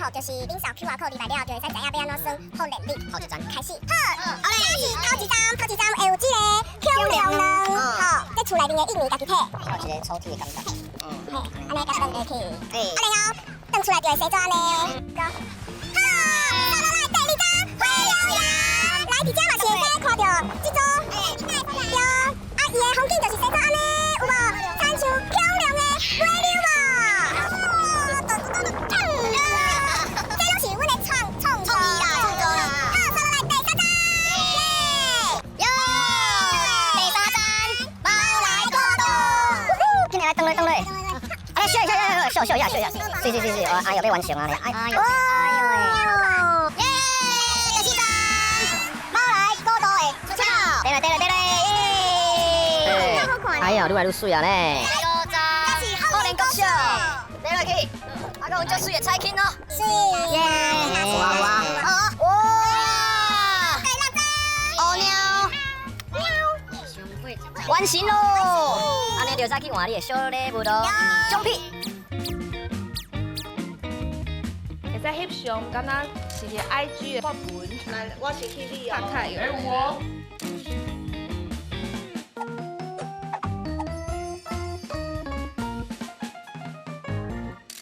code，就是恁掃 QR code 入來了，就會使知影欲按怎耍好練力。頭一站開始。好，好嘞，這是頭一站，頭一站會有這个恐龍卵。好，這厝內面的印尼家己提。有一个抽屜的感覺。嘿，按呢共放落去。啊，然後轉出來就會生做按呢。好，刷落來第二張灰羊羊，來佇遮嘛是會使看著這組，對，啊，伊的風景就是生做按呢，有無？親像恐龍的尾溜無？這攏是阮的創創意啦，創作啦。好，刷落來第三張，耶！第三站，貓來過渡。今日來轉來轉來。啊，來笑一下，笑笑一下，笑一下，是是是是，哎呦，欲完成啊！哎呦，哎呦，耶！第四站，貓來過渡的出竅。對啦對啦對啦，耶！哎呀，愈來愈媠啊咧！第五站，好連國小，來來去，啊，閣有遮媠的彩琴哦。是。耶！哇哇！哇！第六站，烏貓，完成咯！按呢就使去換你的小禮物咯，獎品。會使翕相，敢若是佇 IG 的發文，來，我是去你哦。拍卡用。哎，有哦。